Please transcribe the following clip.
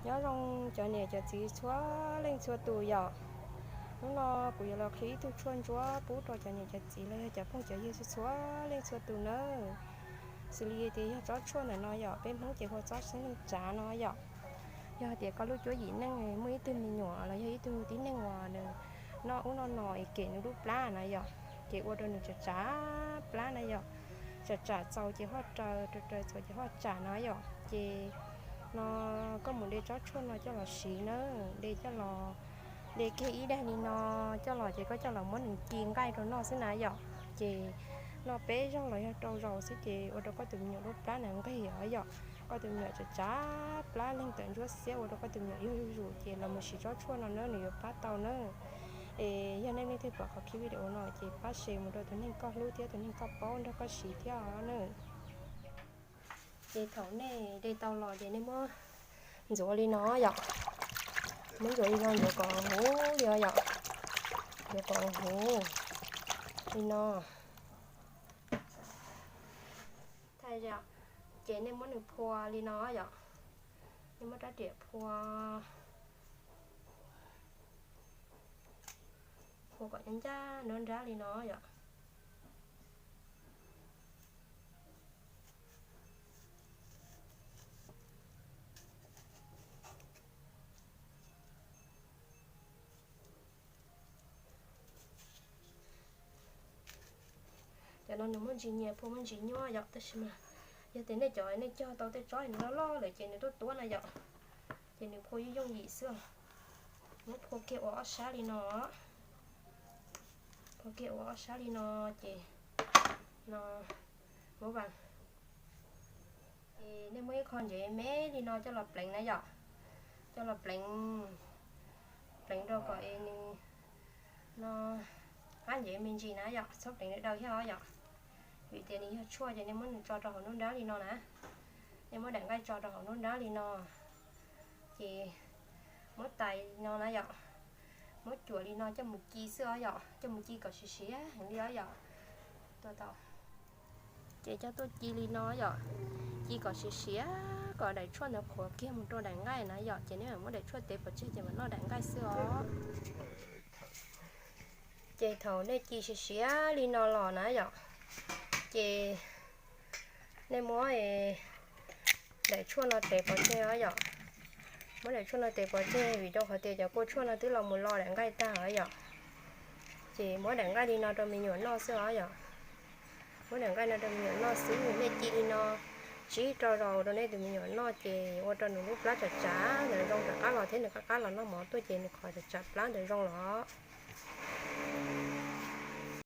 Nyob zoo cov niam cov txiv txhua leej txhua tus yom. Hnub no kuv yuav los qhib ib tug tshuaj ntsuab pub rau cov niam cov txiv los yog cov phooj cov ywg txhua leej txhua tus nawb. Xws li tias yog tsob tshuaj ntawm no yom, peb Hmoob ces hu ua tsob xeeb leej tsav no yom. Yog hais tias koj lub cuab yim neej muaj ib tug me nyuam los yog ib tug tib neeg uas nws noj ub noj no es kem nws lub plab na yom, ces ua rau nws tsam tsav plab na yom, tsam tsam txaus ces ho raws, raws raws txaus ces ho tsam na yom. Ces no koj mus de tsob tshuaj no coj los siv na, de coj los, de kiag ib daim li no coj los ces koj coj los muab nws ci nqaij rau noj xwb na yom. Ces noj peb zaug los yog rau zaus xwb ces ua rau koj tus me nyuam lub plab na nqig os yom. Koj tus me nyuam tsam tsam plab leeg tawm ntsuab xiab ua rau koj tus me nyuam yog zuj zus ces los mus siv tsob tshuaj no na nws yuav pab tau na. Es yog nej leej twg pom qhov clip video no ces pab share mus rau tus neeg koj hlub thiab tus neeg koj paub nrog koj siv thiab na. Ces thaum nej de tau los ces nej muab ntxuav li no yom. Muab ntxuav li no ntxuav kom huv li os yom. Ntxuav kom huv li no. Thaij, ces nej muab nws phua li no yom. Nej muab rab riam phua, phua kom ncaj ncaj nruab nrab li no yom. Cov no nws muaj ntsis nyias phua muaj ntsis nyuaj yom, tab sis mas yog tias nej cov nej cog tau tej tsob nws loj loj lawm ces nws tuaj tuab na yom, ces nws phua yooj yooj yim xwb. Muab phua kiag ua ob sab li no, phua kiag ua ob sab li no, ces no muab vas, ces nej muab ib qho ntsev me li no coj los pleev na yom, coj los pleev, pleev rau kom es nws no qab ntsev me ntsis na yom, txhob pleev dav dav thiab os yom. Vim tias nws yog tshuaj ces nej muab nws tso rau hauv nruab nrab li no na, nej muab daim nqaij tso rau hauv nruab nrab li no, ces muab tais li no na yom, muab cuam li no coj mus ci xwb os yom, coj mus ci kom siav siav heev li os yom. Tuaj tau, ces coj tuaj ci li no yom, ci kom siav siav kom daim tshuaj ntawd qhuav kiag mus rau daim nqaij na yom, ces nej mam muab daim tshuaj tev pov tseg ces mam noj daim nqaij xwb os. Ces thaum nej ci siav siav li no los na yom, ces nej muab daim tshuaj no tev pov tseg os yom. Muab daim tshuaj no tev pov tseg vim rau qhov tias cov kua tshuaj no twb los mus lo daim nqaij tag os yom. Ces muab daim nqaij li no rau me nyuam noj xwb os yom. Muab daim nqaij no rau me nyuam noj xwb, nej ci li no tsib rau zaus rau nej tus me nyuam noj ces ua rau nws lub plab tsam tsam ntawd zoo rov qab los thiab nws qab qab los noj mov tuaj ces nws qhov tsam tsam plab ntawd zoo los.